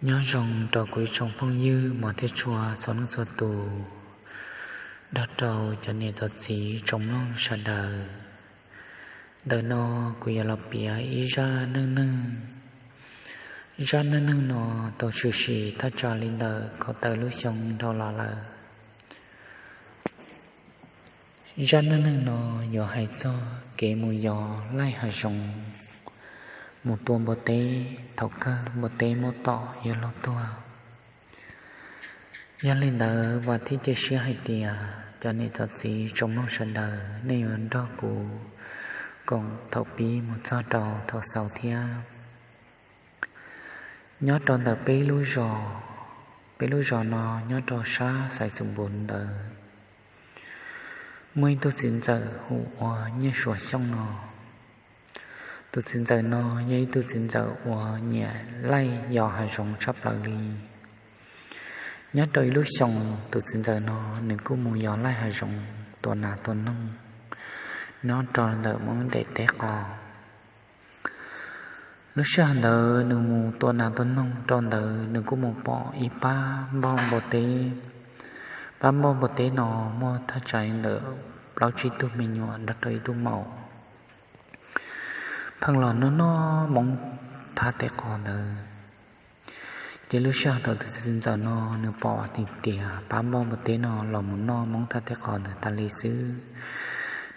Nyob zoo rau kuv ib tsoom phooj ywg mos thiab tshua txhua leej txhua tus, nrog rau cov niam txom txiv tsoom mloog sawv daws. Ntawm no kuv yuav los piav ib zaj neej neeg. Zaj neej neeg no tau tshwm sim thaj tsam li ntawm kaum tawm lub xyoo dhau los lawm. Zaj neej neeg no yuav hais txog kev mus yos laij hav zoov, mus tua npua teb thaum kawg npua teb muab tom yuav luag tuag. Yog li ntawd vam thiab cia siab hais tias cov niam txom txiv tsoom mloog sawv daws nej yuav nrog kuv koom thaum pib mus txog rau thaum xaus thiab. Nyob rau ntawm peb lub zos, peb lub zos no nyob rau sab Xaiv Xum Npus ntawd, muaj ib tug txiv ntxawm hu ua Nyiaj Suav Xyooj no. Tus txiv ntxawm no yog ib tug txiv ntxawm uas nyiam laij yos hav zoov tshaj plaws li. Nyob rau ib lub xyoos tus txiv ntxawm no nws kuj mus yos laij hav zoov tua nas tua noog nyob rau ntawm Hmoob daim teb qos. Lub sij hawm ntawd nws mus tua nas tua noog rau ntawd nws kuj mus pom ib pab npauj npua teb. Pab npauj npua teb no muaj thaj tsam li ntawm plaub tsib tug me nyuam nrog rau ib tug maum pheej los noj noj Hmoob thaj teb qos ntawd. Ces lub sij hawm thaum tus txiv ntxawm no nws pom tias pab npauj npua teb no los mus noj Hmoob thaj teb qos ntawd tas li xwb,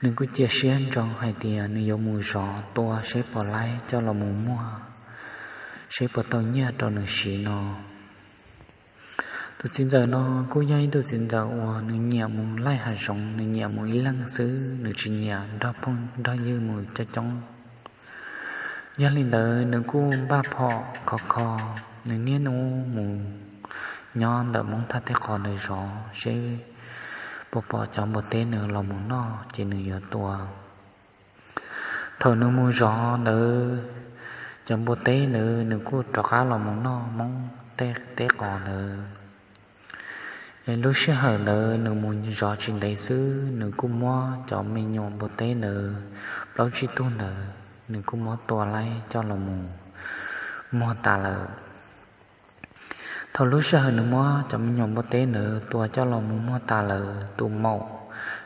nws kuj cia siab ntsoov hais tias nws yuav mus zov tua seb puas laib coj los mus muag, seb puas tau nyiaj rau nws siv no. Tus txiv ntxawm no kuj yog ib tug txiv ntxawm uas nws nyiam mus laij hav zoov, nws nyiam mus ib leeg xwb, nws tsis nyiam nrog phooj nrog ywg mus coob coob. Yog li ntawd nws kuj npaj phom khov kho, nws niaj hnub mus nyob ntawm Hmoob thaj teb qos ntawd zov seb puas pom cov npua teb nws los mus noj ces nws yuav tua. Thaum nws mus zov ntawd cov npua teb ntawd nws kuj rov qab los mus noj Hmoob thaj teb qos ntawd. Lub sij hawm ntawd nws mus zov tsis ntev xwb nws kuj muab cov me nyuam npua teb ntawd plaub tsib tug ntawd nws kuj muab tua laib coj los mus muag tas lawm. Thaum lub sij hawm nws muab cov me nyuam npua teb ntawd tua coj los mus muag tas lawm tus maum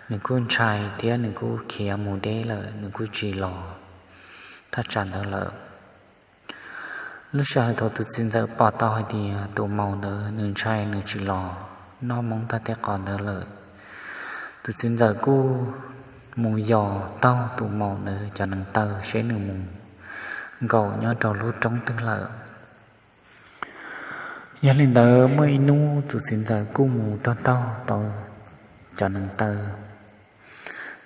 nws kuj ntshai thiab nws kuj khiav mus deb lawm, nws kuj tsis los thaj tsam ntawd lawm. Lub sij hawm thaum tus txiv ntxawm pom tau hais tias tus maum ntawd nws ntshai nws tsis los noj Hmoob thaj teb qos ntawd lawm, tus txiv ntxawm kuj mus yos taug tus maum ntawd cov neev taw seb nws mus nkaum nyob rau lub roob twg lawm. Yog li ntawd muaj ib hnub tus txiv ntxawm kuj mus taug taug tau cov neev taw.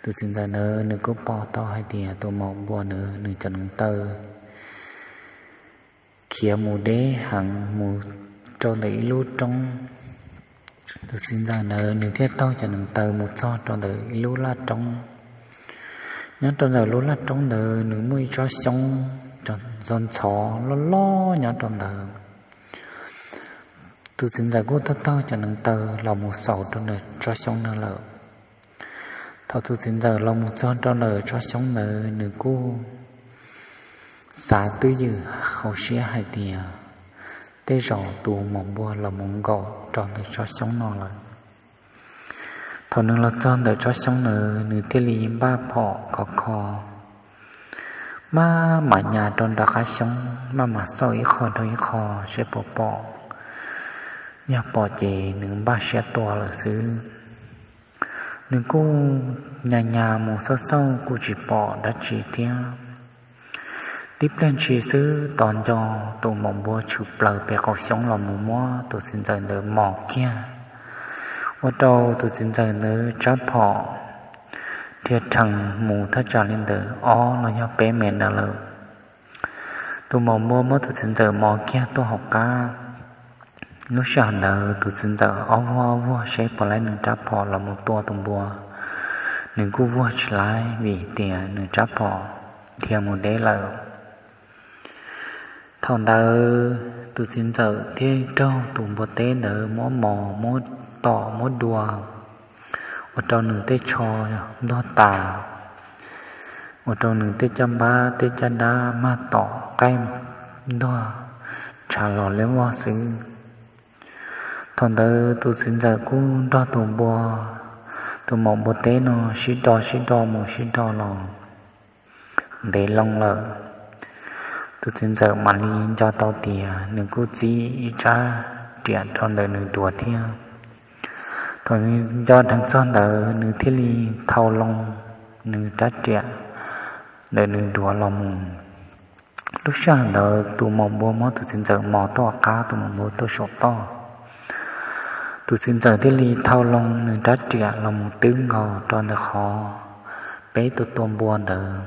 Tus txiv ntxawm ntawd nws kuj pom tau hais tias tus maum npua ntawd nws cov neev taw khiav mus deb heev mus rau ntawm ib lub roob. Tus txiv ntxawm ntawd nws thiaj taug cov neev taw mus txog rau ntawm ib lub laj roob. Nyob rau ntawm lub laj roob ntawd nws muaj ib tsob xyoob ntxhov ntxhov loj loj nyob rau ntawd. Tus txiv ntxawm kuj taug taug cov neev taw los mus xaus rau ntawm tsob xyoob ntawd lawm. Thaum tus txiv ntxawm los mus txog rau ntawm tsob xyoob ntawd nws kuj xav twj ywm hauv siab hais tias tej zaum tus maum npua los mus nkaum rau ntawm tsob xyoob no lawm. Thaum nws los txog ntawm tsob xyoob ntawd nws thiaj li npaj phom khov kho, maj mam nyas rau nram qab xyoob, maj mam xauj ib qho rau ib qho seb puas pom. Yog pom ces nws npaj siab tua lawm xwb. Nws kuj nyas nyas mus xauj xauj kuj tsis pom dab tsi thiab. Tib pliag ntshis xwb tos nco tus maum npua tshwm plaws pem qaum xyoob los mus muab tus txiv ntxawm ntawd mos kiag, ua rau tus txiv ntxawm ntawd rab phom dhia rhees mus thaj tsam li ntawm ob los yog peb mev ntawd lawm. Tus maum npua muab tus txiv ntxawm mos kiag tuaj hauv qab. Lub sij hawm ntawd tus txiv ntxawm ob vuag ob vuag seb puas laib nws rab phom los mus tua tus npua. Nws kuj vuag tsis laib vim tias nws rab phom dhia mus deb lawm. Thaum ntawd tus txiv ntxawm thiaj raug tus npua teb ntawd muab mos muab tom muab dua, ua rau nws tej tsho ntuag tas, ua rau nws tej caj npab tej caj dab mag tom qaij ntuag tshav los liab vog xwb. Thaum ntawd tus txiv ntxawm kuj nrog tus npua, tus maum npua teb no sib do sib do mus sib do los ntev loo lawm. Tus txiv ntxawm mam li nco tau tias nws kuj txib ib rab riam rau ntawm nws duav thiab. Thaum nws nco dheev txog ntawd nws thiaj li thau loo nws rab riam ntawm nws duav los mus. Lub sij hawm ntawd tus maum npua muab tus txiv ntxawm mos tuaj qab, tus maum npua tuaj saum toj. Tus txiv ntxawm thiaj li thau loo nws rab riam los mus twb nkaus rau ntawm qhov peb tus tua npua ntawd.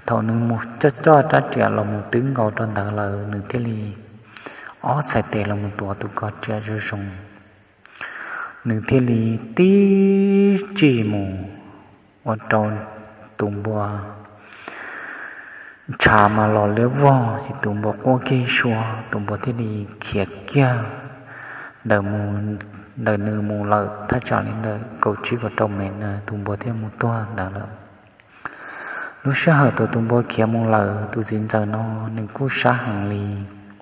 Thaum nws mus coj coj rab riam los mus twb nkaus rau ntawd lawm nws thiaj li ob txhais tes los mus tuav tus ko riam zoo zoo. Nws thiaj li tib tsim mus ua rau tus npua tshav mas los liab vog ces tus npua quaj kiag sua, tus npua thiaj li khiav kiag ntawm nws mus lawm thaj tsam li ntawm kaum tsib kaum rau mev na tus npua thiaj mus tuag ntawd lawm. Lub sij hawm thaum tus npua khiav mus lawm tus txiv ntxawm no nws kuj sab heev li,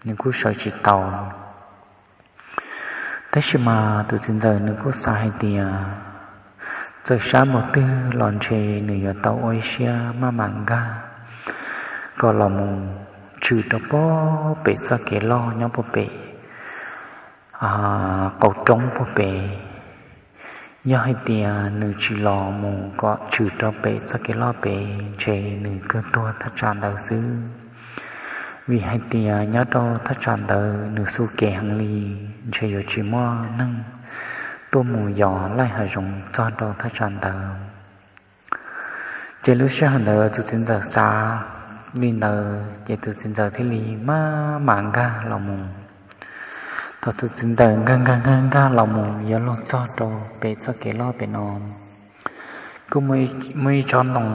nws kuj sawv tsis taus. Tab sis mas tus txiv ntxawm nws kuj xav hais tias txawm sab npaum twg los ntshe nws yuav tau ua ib siab maj mam nkag kom los mus tshwm rau puag pem txoj kev loj nyob puag pem qaum roob puag pem. Yog hais tias nws tsis los mus kom tshwm rau pem txoj kev loj pem ntshe nws kawg tuag thaj tsam ntawd xwb. Vim hais tias nyob rau thaj tsam ntawd nws xu kev heev li, ntshe yuav tsis muaj neeg tuaj mus yos laij hav zoov txog rau thaj tsam ntawd. Ces lub sij hawm ntawd tus txiv ntxawm xav li ntawd ces tus txiv ntxawm thiaj li maj mam nkag los mus. Thaum tus txiv ntxawm nkag nkag nkag nkag los mus yuav luag txog rau pem txoj kev loj pem no, kuj muaj ib tsob ntoo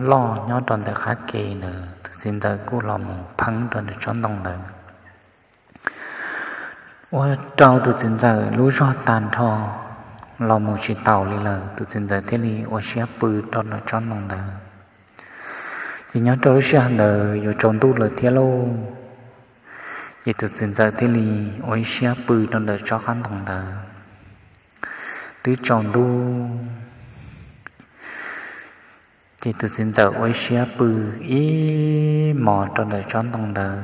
loj nyob rau ntawm qab ke ntawd, tus txiv ntxawm kuj los mus pheeb rau ntawm tsob ntoo ntawd. Ua rau tus txiv ntxawm lub zog tag nrho los mus tsis taus li lawm, tus txiv ntxawm thiaj li ua siab pw rau ntawm tsob ntoo ntawd. Ces nyob rau lub sij hawm ntawd yuav tsaus ntuj lawm thiab lauj, ces tus txiv ntxawm thiaj li ua ib siab pw rau ntawm tsob qab ntoo ntawd. Twb tsaus ntuj, ces tus txiv ntxawm ua ib siab pw ib hmos rau ntawm tsob ntoo ntawd.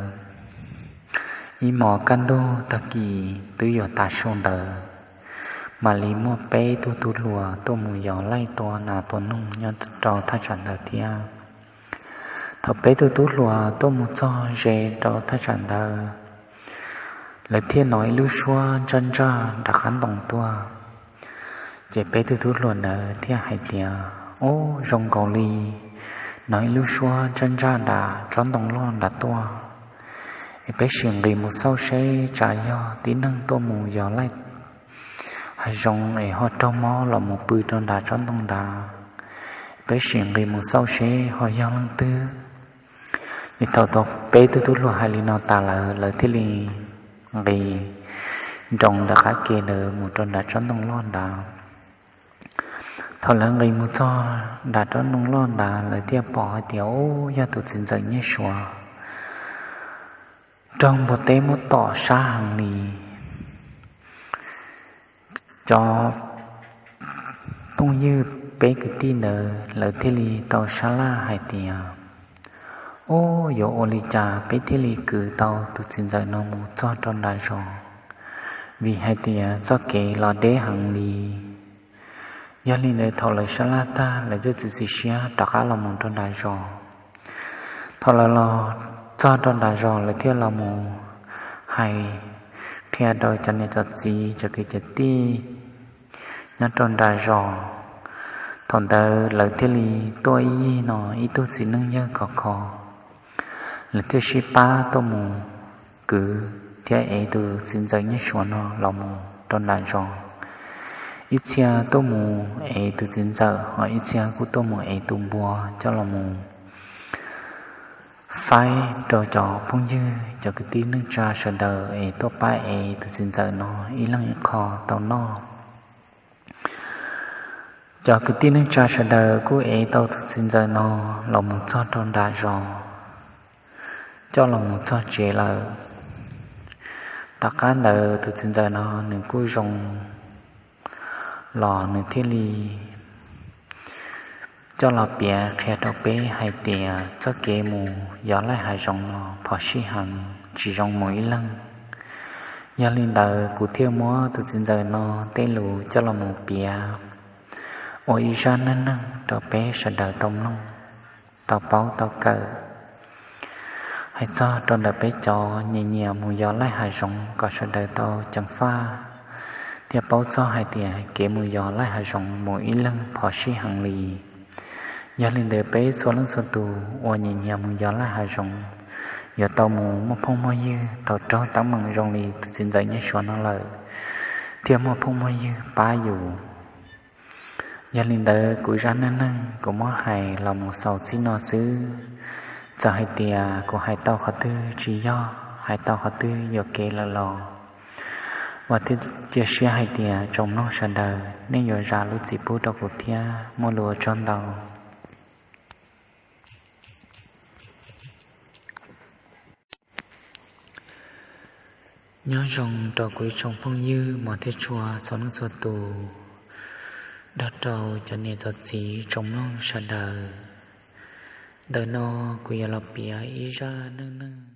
Ib hmos kaj ntug tag kis twb yuav tav su ntawd, mam li muaj peb tug tub hluas tuaj mus yos laij tua nas tua noog nyob rau thaj tsam ntawd thiab. Thaum peb tug tub hluas tuaj mus txog ze rau thaj tsam ntawd, lawv thiaj hnov ib lub suab ntsaj ntsaj nram qab ntoo tuaj. Ces peb tug tub hluas ntawd thiaj hais tias, Ub, zoo nkaus li hnov ib lub suab ntsaj ntsaj nram tsob ntoo loj nram tuaj. Es peb sim nqis mus xauj seb tsam yog tib neeg tuaj mus yos laij hav zoov es ho raug mob los mus pw rau nram tsob ntoo nrad. Peb sim nqis mus xauj seb ho yog leej twg. Ces thaum tau peb tug tub hluas hais li no tas lawm, lawv thiaj li nqis nroos nram qab ke ntawd mus rau nram tsob ntoo loj nrad. Thaum lawv nqis mus txog nram tsob ntoo loj nrad, lawv thiaj pom hais tias, Ub, yog tus txiv ntxawm Nyiaj Suav raug npua teb muab tom sab heev li. Cov phooj ywg peb kwv tij ntawd lawv thiaj li tau sab laj hais tias, Ub, yuav ua li cas peb thiaj li kwv tau tus txiv ntxawm no mus txog rau nram zos? Vim hais tias txoj kev los deb heev li. Yog li ntawd thaum lawv sab laj tag lawv thiaj txiav txim siab rov qab los mus rau nram zos. Thaum lawv los txog rau nram zos lawv thiaj los mus hais qhia rau cov niam cov txiv cov kwv cov tij nyob rau nram zos. Thaum ntawd lawv thiaj li tuaj ib yig no ib tug txiv neej yawg khov kho, lawv thiaj sib pab tuaj mus kwv thiab ev tus txiv ntxawm Nyiaj Suav no los mus rau nram zos. Ib txhia tuaj mus ev tus txiv ntxawm, ho ib txhia kuj tuaj mus ev tus npua coj los mus faib rau cov phooj ywg cov kwv tij neej tsa sawv daws es tuaj pab ev tus txiv ntxawm no ib leeg ib qho tau noj. Cov kwv tij neej tsa sawv daws kuj ev tau tus txiv ntxawm no los mus txog rau nram zos, coj los mus txog tsev lawm. Tom qab ntawd tus txiv ntxawm no nws kuj zoo los nws thiaj li coj los piav qhia rau peb hais tias txoj kev mus yos laij hav zoov no phom sij heev tsis zoo mus ib leeg. Yog li ntawd kuv thiaj muab tus txiv ntxawm no tej lus coj los mus piav ua ib zaj neej neeg rau peb sawv daws tau mloog, tau paub tau kawm. Hais txog rau ntawm peb cov nyias nyias mus yos laij hav zoov kom sawv daws tau ceev faj thiab paub txog hais tias kev mus yos laij hav zoov mus ib leeg phom sij heev li. Yog li ntawd peb txhua leej txhua tus uas nyias nyias mus yos laij hav zoov yuav tau mus muaj phooj muaj ywg thaum raug teeb meem zoo li tus txiv ntxawm Nyiaj Suav no lawm, thiaj muaj phooj muaj ywg pab yus. Yog li ntawd kuv zaj neej neeg kuv muab hais los mus xaus txij no xwb. Txawm hais tias kuv hais tau qhov twg tsis yog, hais tau qhov twg yuam kev lawm los, vam thiab cia siab hais tias tsoom mloog sawv daws nej yuav zam lub txim pub rau kuv thiab muaj lus ua tsaug ntau. Nyob zoo rau kuv ib tsoom phooj ywg mos thiab tshua txhua leej txhua tus, nrog rau cov niam cov txiv tsoom mloog sawv daws. Ntawm no kuv yuav los piav ib zaj neej neeg